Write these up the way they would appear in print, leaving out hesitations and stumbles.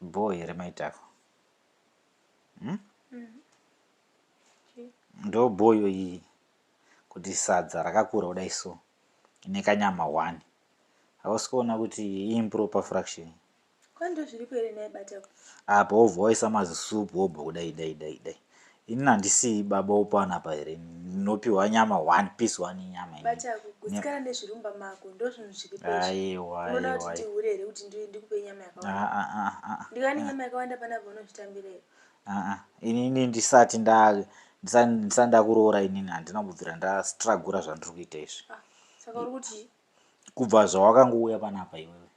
Bho here maitako? Hmm? Ndo bho iyoyi kuti sadza rakakura kudai so ine kanyama one. Hausi kuona kuti improper fraction. Kwani ndozviripo here nhai Batako? Apa wobva waisa mazisupu wobva kudai dai dai dai. Ini handisi baba wopanapa here ndinopiwa nyama one piece one nyama ini. Batako, gutsikana nezviri mumba mako ndozvinhu zviripo izvi. Aiwa Unoona kuti aiwa. ndihure here kuti ndikupe nyama yakawanda? Ah ah ah ah. Ndikava nenyama yakawanda panapa unozvitambira here? Ah ah. Inini ndisati nda ndisati ndakuroora inini handina kubvira ndastragura zvandiri kuita izvi. Ah, saka uri kuti Kubva zvawakangouya panapa iwewe.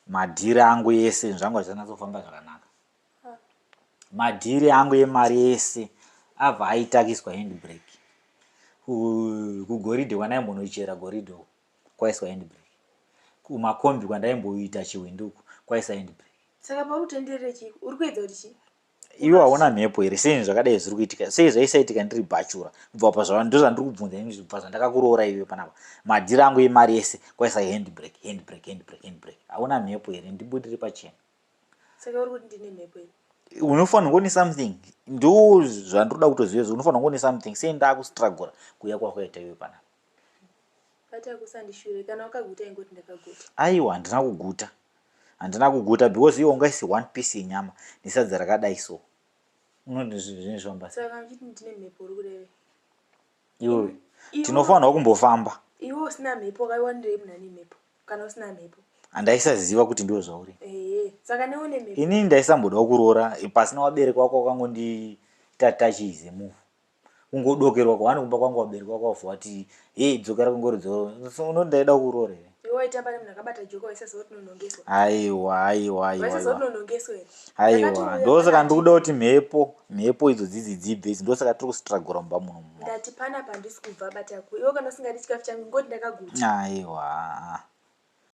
Madhiri angu ese zvinhu zvangu hazvichanatsofamba zvakanaka. Madhiri angu emari ese abva aitakiswa handbrake. Kugoridhe kwandaimbonochera goridhe uku kwaiswa handbrake. Kumakombi kwandaimboita chihwindi uku kwaiswa handbrake. Saka pauri kutenderere chii? Uri kuedza kuti chii? Iwe hauna mhepo here? Sei zvakadai zviri kuitika? Sei zvaisaitika ndiri bhachura? Kubva pazva ndozvandiri kubvunza ini kubva zvandakakuroora iwe panapa. Madhiri angu emari ese kwaisa handbrake, handbrake, handbrake, handbrake. Hauna mhepo here? Ndibudire pachena. Saka uri kuti ndine mhepo here? Unofanirwa kuone something. Ndo zvandinoda kutoziva izvo. Unofanirwa kuone something. Sei ndakustrugura kuuya kwakaita iwe panapa? Bata kusandishure kana wakaguta ingoti ndakaguta. Aiwa handina kuguta. Handina kuguta because iwe ungaise one piece yenyama nesadza rakadai so. Unoti zvinhu zvifamba sei? Saka uchiti ndine mhepo uri kurevei? Iwe tinofanirwa kumbofamba. Iwe usina mhepo wakaiwanirei munhu ane mhepo kana usina mhepo? Handaisaziva kuti ndiwo zvauri. Ehe, saka newe une mhepo. Inini ndaisambodawo kuroora pasina vabereki wako wakangondita tachize move. Kungodokerwa kwani kumba kwangu vabereki vako vabva vati hey dzokera kungoridzo so unoti ndaida kuroora here? Iwe waitamba nemunhu akabata joka waisaziva kuti unonhongeswa. Aiwa aiwa aiwa Waisaziva aiwa. kuti unonhongeswa here? Aiwa Ndakatouya ndosaka panapa ndikuda kuti mhepo mhepo idzo dzidzi dzibve idzi ndosaka tiri kustrugura mumba muno muma. Ndati panapa handisi kubva batako. Iwe kana usingadi chikafu changu ingoti ndakaguta. Aiwa.